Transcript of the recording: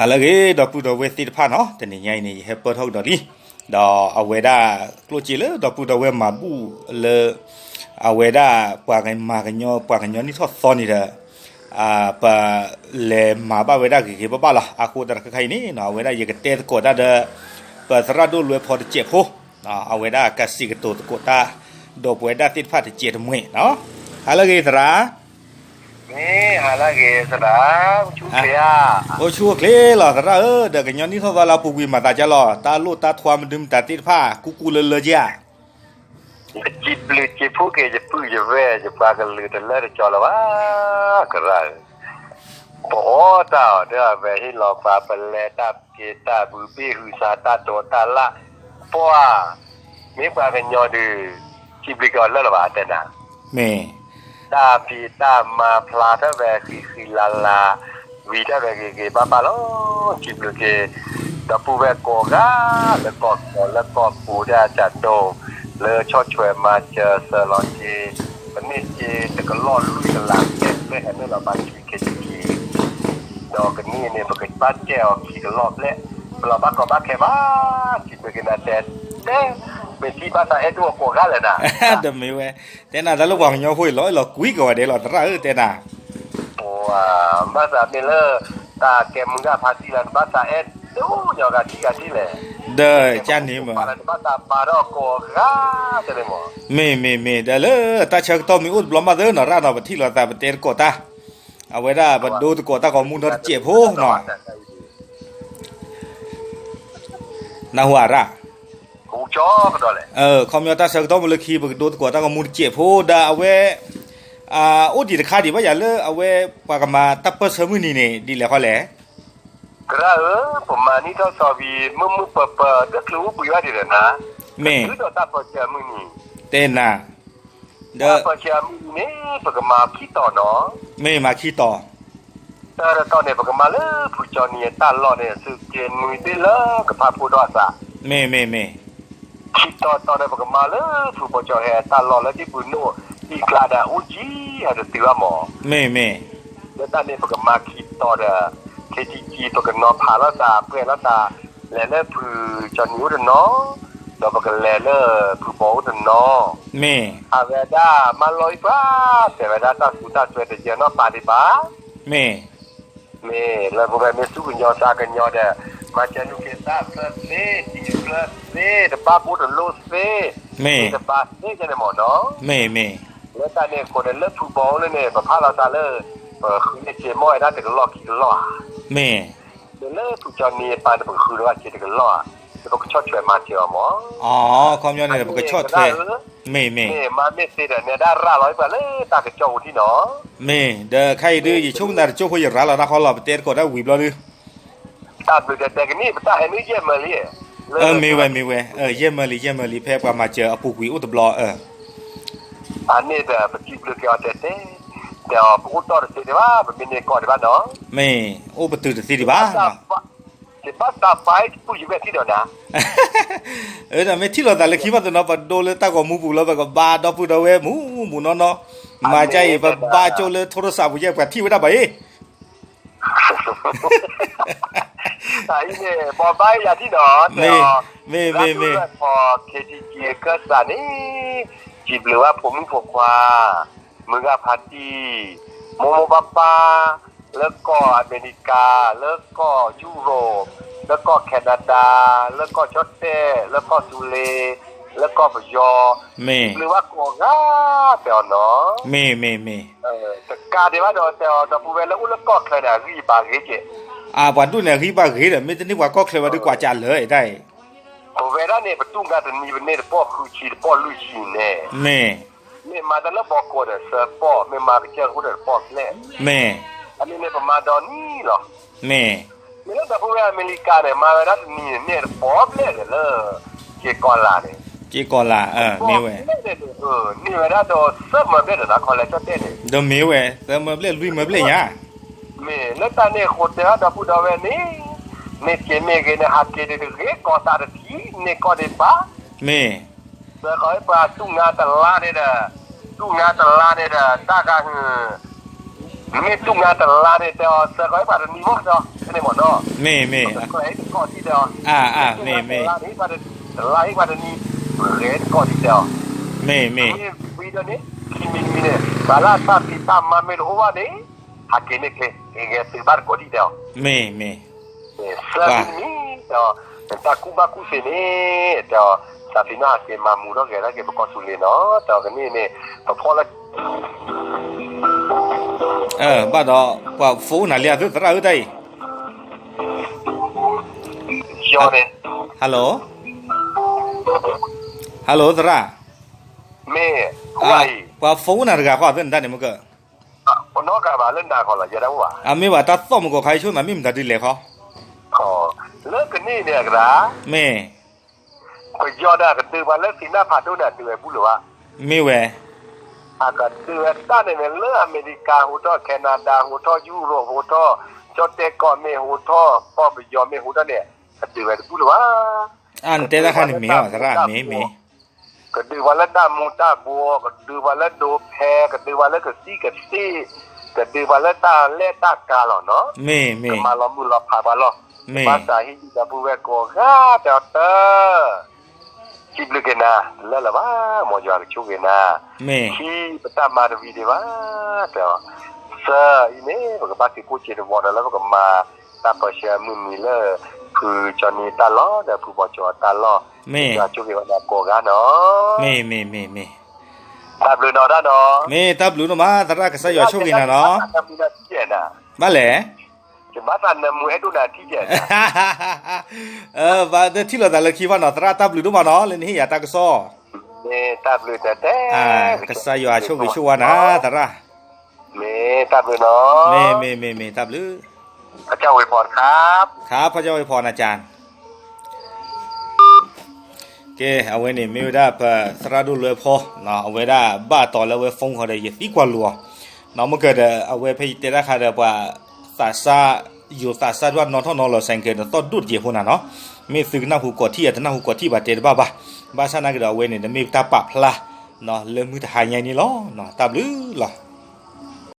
ဟါလၢအဂ့ၤ ဒီပုၢ်ဒီဝဲၢ်သ့ၣ်တဖၣ်နီၤ, တနံၤညါအံၤန့ၣ် ယဟဲပၢၢ်ထီၣ်ကဒီးလံ, ဒီးအဝဲဒၣ်ကျိၣ်စ့လၢဒီပုၢ်ဒီဝဲၢ်မၤဘူၣ်လၢ အဝဲဒၣ်ပှၤမၤကညီ ပှၤကညီနံၣ်ထီၣ်သီန့ၣ်ဒီး ပလဲၤမၤဘၣ်ဝဲဒၣ်ဂ့ၤဂ့ၤဘၣ်ဘၣ်လီၤ. အဃိသတးတခါခါအံၤန့ၣ် အဝဲဒၣ်ယကတဲသကိးတၢ်ဒီး ပသရၣ်ဒိၣ်လွဲဖီတစဲးဖိ, အဝဲဒၣ်ကစံးကတိၤသကိးတၢ် ဒီးပဝဲဒၣ်သ့ၣ်တဖၣ်တစဲးတမှဲၤနီၤ. ဟါလၢအဂ့ၤသရၣ် မ့ၢ်ဟါလၢအဂ့ၤသရၣ်, အိၣ်ဆူၣ်အိၣ်ချ့ဧါ. အိၣ်ဆူၣ်အိၣ်ချ့လီၤသရၣ်ဧၢ, ဒီးကညီနံၣ်ထီၣ်သီလၢအပူၤကွံာ်မၤသးဒ်လဲၣ်, တၢ်လိၣ်တၢ်ထွါမနုၤမတၤသ့ၣ်တဖၣ် ကူကူလၢလၢဧါ. ယစံးဘျုးစံးဖှိၣ်က့ၤယပုၢ်ယဝဲၢ် ယပှၤကလုာ်တလၢတကီလၢၤဘၣ်, ကရၢၢ် ပအီၣ်တၢ်အီၣ်ဒီးအဝဲဟ့ၣ်လီၤပှၤ ပလဲၤတၢ်က့ၤတၢ်ဘုးဘ့ၣ်ဟုးစးတၢ်ဒိးတၢ်လၢ်, ပှၤ မ့ၢ်ပှၤကညီဒုး စံးဘျုးက့ၤအီၤလၢလၢၤဘၣ်တဲနၤ, မ့ၢ် တၢ်ဖံးတၢ်မၤဖျါထီၣ်ဝဲဃံဃံလၤလၤ, ဝံၤထီၣ်ဝဲဂ့ၤဂ့ၤဘၣ်ဘၣ်လီၤ. စံးဘျုးက့ၤ ဒီပုၢ်ဝဲၢ်ကိးဂၤ လၢကီၢ်ကီၢ်လၢကီၢ်ပူၤဒၣ်တၢ်ဒိၣ်, လၢဆီၣ်ထွဲမၤစၢၤစၢၤလီၤက့ၤ, ပမ့ၢ်က့ၤတကလီၢ်လွံၢ်ကလး ကဲဖဲဟဲနုာ်လီၤဘၣ်ခံ ခ့တက့ၤ ဒီးကနံၣ်အံၤန့ၣ် ပကဘၣ်တဲအီၤခံကလီၢ်ဘျဲၣ်, ပလီၤဘၣ်ကီဘၣ်ခဲဘၣ်, စံးဘျုးက့ၤနၤတဲ, တဲ, မ့ၢ်ထံၣ်ဘၣ်သးအဲၣ်ဒိၣ်အကိးဂၤလဲၣ်နၤ, တမ့ၢ်ဝဲ, တဲနၤတၢ်လၢပှၤကညီဖိအံၤလီၤအဲၣ်လီၤကွံကဝဲဒဲးလီၤသရၣ်ဧၢ တဲနၤ, ပှၤ, ဘၣ်သးမ့ၢ်လၢ တၢ်ကဲမုၢ်ဂၢ်ဖါတံၢ်လီၤ နဘၣ်သးအဲၣ်ဒိၣ်ညီဂၤထံဂၤထံလဲၣ်, ဒီးကန့ၣ်မ့ၢ် နဘၣ်သးပာ်ထီၣ်ကိးဂၤ, တဲန့ၣ်မ့ၢ်, မ့ၢ်မ့ၢ်မ့ၢ် ဒီးလၢတၢ်ဆၢကတီၢ်မ့ၢ်အိၣ်တဘျီမးသၢနီၤ ရၣ်နီၤ ပထံၣ်လိာ်သးပတဲသကိးတၢ်, အဝဲဒၣ်ပဒိသကိးတၢ်ဂီၤမူနီတစဲးဖိနီၤ နၢ်ဟူဧါရၣ်, ခီပညီတၢ်ဆၢကတီၢ်မ့ၢ်လၢခံ ပကဒိသကိးတၢ်ဂီၤမူတစဲးဖိ ဒီးအဝဲ အိၣ်ဒံးတခါဒံးဘၣ်ယၤလၢအဝဲ ပှၤကမၤတၢ်ပၢၢ်ဆၢမုၢ်နံၤန့ၣ် ဒ်လဲၣ်ဃီလဲၣ်, ကရၢၢ်ဧၢ, ပမၤနံၣ်ထီၣ်သီဝံၤ မုၢ်မုၢ်ပၢၤပၢၤ တချုးအိၣ်ဘှံးဘၣ်ဒံးဒီးနၤ, မ့ၢ် တုၤဒီးတၢ်ပၢၢ်ဆၢမုၢ်နံၤ, တဲနၤ, ဒီး တၢ်ပၢၢ်ဆၢမုၢ်နံၤန့ၣ် ပကမၤခံတီၤနီၤ, မ့ၢ်မၤခံတီၤ တၢ်တတီၤန့ၣ် ပကမၤလၢဖုကၠီနံၤအတၢ်လီၢ်န့ၣ် သုးက့နွံဘ့ၣ်လၢကဖးဖိဒီးအသး, မ့ၢ်မ့ၢ်မ့ၢ်, ခံတီၤတီၤန့ၣ် ပကမၤလၢဖုဘီကၠီဟဲအတၢ်လီၢ်လၢဒ်ပူၤနိၣ် အံကျါဒီးအိၣ်ကံဟဲတတုၤဘၣ်မး, မ့ၢ်မ့ၢ်, လၢတၢ်န့ၣ်ပကမၤခံတီၤဒီး ခ့တံကံ ပကနီၤဖးလိာ်သး ပှဲၤလိာ်သး, လဲၤလၢဖုကၠီနံၤအိၣ်တနီၤ, ဒီးပကလဲၤလၢဖုဘီအိၣ်တနီၤ, မ့ၢ်, အဝဲဒၣ်မၤလီၤအံၤပှၤ, တဲဝဲဒၣ်တၢ်သူတၢ်စွဲတယၢၤနီတပၤဒံးဘၣ် မ့ၢ်, မ့ၢ်လၢပဝဲမ့ၢ်သူၣ်ကညီၤသးကညီၤဒီး မၤစၢၤနုာ်က့ၤသးဖျၢၣ်သ့ တံၤဖျၢၣ်သ့ တဘၣ်ဘိတလိၣ်သ့, မ့ၢ်တဘၣ်သ့ကဲန့ၣ်မ့ၢ်နီၤ, မ့ၢ်မ့ၢ်, လၢတၢ်န့ၣ်အဃိန့ၣ် လၢဖုဘီအိၣ်လၢန့ၣ် ပဖးလီၤသးလၢ ပဃုန့ၢ်စ့မီၢ်ဝဲဒၣ်တကလီၢ်ခံကလီၢ်ဧါ, မ့ၢ်, လၢဖုကၠီနံၤအပၤန့ၣ် ပကဃုလီၤဘၣ်စ့တကလီၢ်ဧါ, ဒီးပကဆီၣ်ထွဲမၤစၢၤအီၤမ့ၢ်, အခီပညီန့ၣ် ပကဆီၣ်ထွဲ, မ့ၢ်မ့ၢ်, မ့ၢ်မၤမ့ၢ်သ့ဒီးနဲဒၣ်ရၤလီၤအံၤပှၤလၢတၢ်ကစီၣ်အိၣ်ထံၣ်နီၤ, မ့ၢ်, ဒီးခဲအံၤဒုး ယဆိကမိၣ်သးတကၠိဖိယရၤလီၤတၢ်ခီလီၤ ပတဲသကိးတၢ်ဝံၤဘျီဒုး တၢ်ဘျုးတဲတဲကနံၣ် ပတၢ်ဟဲနုာ်ယဲၢ်မၢလံ, မ့ၢ်ဝဲမ့ၢ်ဝဲ, ယဲၢ်မၢလံ ယဲၢ်မၢလံ ဖဲပှၤမၤစၢၤအပူၤကွံာ်အိၣ်တဘျီ, အန့ၣ်ဒီးပစံးဘျုးက့ၤအီၤတဲတဲ, ဒီးပအိၣ်တီၢ်တသ့ဒံးဘၣ် ပမ့ၢ်န့ၢ်ကီၢ်ဒံးဘၣ်နီၤ, မ့ၢ်, အိၣ်ပတုာ်တသ့ဒံးဘၣ်, ယဘၣ်သးပာ် ယပုၢ်ယဝဲၢ်ထံၣ်ဒီးနၤ ဒီးမ့ၢ်ထံၣ်လိာ်သးလၢခံဘၣ်သနီၤ ပဒိလၢတၢ်ဂီၤမူပူၤလၢပကဘါဒီပုၢ်ဒီဝဲၢ်မူးမူးနီၢ်နီၢ်, မၤကၢ်အံၤ ပဘါကၠိလၢထိၣ်ရိၣ်စးပူၤယဲၢ် ပှၤထံၣ်ဝဲဒၣ်ဘၣ်အံၤ, အံၤန့ၣ် ပှၤဘါယၤထံၣ်ဒီး မ့ၢ်, မ့ၢ်, မ့ၢ်, မ့ၢ်, ခ့တံကံကၢၢ်စးန့ၣ် စံးဘျုးဘၣ်ဖိမုၣ်ဖိခွါ, မုၢ်ဂၤဖါတံၢ်, မိၢ်မိၢ်ပၢ်ပၢ်, လၢကီၢ်အမဲရကၤ, လၢကီၢ်ယူရိၣ်, လၢကီၢ်ခဲနဒၤ, လၢကီၢ်ကၠီၣ်တဲၣ်, လၢကီၢ်သူလ့ၤ, လၢကီၢ်ပယီၤ, စံးဘျုးဘၣ်ကိးဂၤဒဲးအီၤနီၤ, မ့ၢ်မ့ၢ်မ့ၢ်, တကးဒံးဘၣ်ဒီးတဲအီၤ ဒီပုၢ်ဝဲၢ်လၢအိၣ်လၢကီၢ်ချၢန့ၣ် အဂံၢ်အဘါဂ့ၤက့ၤ, အပှၤဒိၣ်န့ၣ် အဂံၢ်ဘါဂ့ၤဒီး မ့ၢ်တန့ၢ်ပှၤကီၢ်ချၢဝဲဒုးကွၢ်ကၢ်လၢာ်တၢ်အံၤ, ပဝဲဒၣ်န့ၣ် ပတူၢ်ငါတနံၤပန့ၢ်တပီၢ်ဃုဆံတပီၢ်လွံၢ်ဆံန့ၣ်, မ့ၢ်, မ့ၢ်မၤတၢ်လၢဘီကီးဒီးသၢပီၢ်, မ့ၢ်မၤကစၢၢ်ခိၣ်ဒီးတပီၢ်ဘျဲၣ်, မ့ၢ်, အန့ၣ်န့ၣ်ပမၤဒီနံၤလီၤ, မ့ၢ်, မ့ၢ်လၢဒီပုၢ်ဝဲၢ်အမဲရကၤန့ၣ် မၤဝဲဒၣ်တနံၤန့ၣ် န့ၢ်တပီၢ်ဘျဲၣ်ဒီးလၢ က့ၤကီၤလၤန့ၣ်, က့ၤကီၤလၤ, မ့ၢ်ဝဲ, န့ၢ်ဝဲဒၣ်ဒီးသၢမၢဘျဲၣ်ဒီး နခီလဲၤကၠီၣ်တဲၣ်န့ၣ်, ဒီးမ့ၢ်ဝဲ, သၢမၢဘျဲၣ်လွံၢ်မၢဘျဲၣ်ညါ, မ့ၢ်လၢတၢ်န့ၣ်အဃိတဲဘၣ်ဒီပုၢ်ဒီဝဲၢ်န့ၣ်, န့ၢ်စ့မ့ၢ်ဂ့ၤန့ၣ် ဟးက့ၤဒံးတဂ့ၤ ကီၢ်သးတထံၣ် န့ၢ်ကီၢ်ဒံးဘၣ်, မ့ၢ် သၢခီပှၤတူၢ်ငါတလါန့ၣ်ဒီး, တူၢ်ငါတလါန့ၣ်ဒီး တၢ်ဂၤဟုၣ်, မ့ၢ်တူၢ်ငါတလါန့ၣ် တဲအီၤ စၢၤကီးဟ့ၣ်ပှၤတနံၤမ့ၢ် တဲအီၤ ဖဲန့ၣ်မ့ၢ်နီၤ, မ့ၢ်မ့ၢ်, ပကဲဟ့ၣ်တကီၢ်ထံတဲအီၤ, အၢ မ့ၢ်မ့ၢ်, တလါန့ၣ် တလါဟ့ၣ်ပှၤတနံၤ, ဂဲၤတကီၢ်ထံတဲအီၤ, မ့ၢ်မ့ၢ်, ဝံၤဒီးန့ၣ် ခံမံၤတမံၤန့ၣ် ဘၣ်လၢတၢ်ဖံးတၢ်မၤမ့ၢ်တအိၣ်ဘၣ်န့ၣ် ဟးက့ၤန့ၣ်ချ့, ဂဲၤသုးဘၣ်တကီၢ်ထံတဲအီၤ, မ့ၢ်မ့ၢ်, စၢၤမံၤတမံၤ တဲအီၤ, တၢ်ကူၣ်ဘၣ်ကူၣ်သ့န့ၣ် တဲအီၤ, သးဖံးနီၢ်ဟးက့ၤမၤမူထီၣ်ဂဲၤထီၣ်က့ၤပကီၢ်သူလ့ၤနီၤ, တဲအီၤကန့ၣ်န့ၣ် ပဖီၣ်လၢ ဘၣ်ဒီး ပှၤ phone နၤလံအသုသရၣ်ဧၢတၢ်အံၤ, hello, hello သရၣ်, ပှၤ phone နၤတဂၤဃီအသုနတၢ်န့ၣ်မ့ၢ်က, အမ့ၢ်ဘၣ်တၢ်သီၣ်မူကီၢ်ခါအံၤဆိနၤ မ့ၢ်မတၤဒ်လဲၣ်ခီ, လၢကန့ၣ်န့ၣ်အကရၢ, မ့ၢ် ပယီၤဒီးကဒုးပှၤလၢသံနၢ်ဖးဒိၣ်န့ၣ် အဒုးဝဲဘူၣ်လၢၤဘၣ်, မ့ၢ်ဝဲ, အကဒုးဝဲတၢ်န့ၣ်န့ၣ် လၢအမဲရကၤ ဟူးထီၣ် Canada ဟူးထီၣ် Europe ဟူးထီၣ် ကၠီၣ်တဲၣ်ကီၢ်မ့ၢ်ဟူးထီၣ် ကီၢ်ပယီၤမ့ၢ်ဟူးထီၣ်န့ၣ် အဒုးဝဲတဘူၣ်လၢၤဘၣ်, အတဲတၢ်ခါန့ၣ်မ့ၢ်အီၤသရၣ်မ့ၢ်မ့ၢ်, ကဒုးပှၤလၢတၢ်မူၤတၢ်ဘှီး ကဒုးပှၤလၢဒိးဖဲ ကဒုးပှၤလၢကသံၣ်ကသ့ၣ် ကဒုးပှၤလၢတၢ်လဲၢ်တၢ်ကၤလီၤနီၤ, မ့ၢ်မ့ၢ်, ကမၤလီၤမုၢ်လီၤဖးပှၤလီၤ, မ့ၢ်ဘၣ်သးဟ့ၣ်ဒံးဒီပုၢ်ဝဲၢ်ကိးဂၤတဲအီၤတၢ် စံးဘျုးက့ၤနၤ တလၢလၢၤဘၣ် မ်ယွၤကဆိၣ်ဂ့ၤနၤ, မ့ၢ်, ခံပတၢ်မၤတဝံၤဒံးဘၣ်, တဲအီၤ, သၢအံၤန့ၣ် ပကဘၣ်သ့ၣ်ကိၣ်စ့တဝီဒီးလၢပကမၤ တၢ်ပၢဆှၢမုၢ်နံၤလၢ ဖုကၠီနံတၢ်လီၢ် ဒီးဖုဘီကၠီအတၢ်လီၢ်, မ့ၢ်, ယွၤဆိၣ်ဂ့ၤဝဲဒၣ်ကိးဂၤနီၤ, မ့ၢ်မ့ၢ်မ့ၢ်မ့ၢ်, တၢ်ဘျုးနီၤတၢ်နီၤ, မ့ၢ်တၢ်ဘျုးဒိၣ်မး သရၣ်ကစၢ်ယွၤဆိၣ်ဂ့ၤနၤနီၤ, ဘၣ်လဲၣ် ယဘၣ်သးနၢမူအဲၣ်ဒိၣ်နၤထံၣ်ကဲ, ဘၣ်တထံၣ်လိာ်သးလၢခံဘၣ်နီၤ သရၣ်တၢ်ဘျုးဒိၣ်မးနီၤ လၢနဟ့ၣ်ယၤတၢ်ကစီၣ်, မ့ၢ်တၢ်ဘျုးတဲတဲ, ကစၢ်ယွၤဆိၣ်ဂ့ၤဆိၣ်ဝါနၤသရၣ်, မ့ၢ်တၢ်ဘျုးနီၤ, မ့ၢ်မ့ၢ်မ့ၢ်မ့ၢ်တၢ်ဘျုး, ဖးကၠီဝ့ၤဖီတခါ, ခါဖးကၠီဝ့ၤဖီနၤကၠၢ် ကဲ အဝဲန့ၣ်မ့ၢ်ဝဲဒၣ်ပသရၣ်ဒိၣ်လွဲဖီ, အဝဲဒၣ်ဘၣ်တီၤလၢအဝဲ phone ဃီဒီး ယသံကွၢ်လိာ်အီၤ, မ့ၢ်ကဒီး အဝဲဖဲယတဲတၢ်ခါဒီးပှၤ သးစၢ် ယိၤသးစၢ်ဒွၣ်နီၣ်ထီၣ်နီၣ်လီၤ ဆိုင်ကယ် ဒီးသီၣ်ဒိၣ်တကဲးဖိနၤနီၤ, မ့ၢ်သုကနၢ်ဟူကိးထံၣ် အတနၢ်ဟူကိးထံၣ်ဘၣ်တဲတဘၣ်ဘၣ်, ဘၣ်ဆၣ်နာ်က့ဒီးအဝဲန့ၣ် တမ့ၢ်တၢ်ပာ်ဖျါ လၢမုၢ်တဟါညါအံၤန့ၣ်လီၤ, တၢ်ဘျုးလီၤ.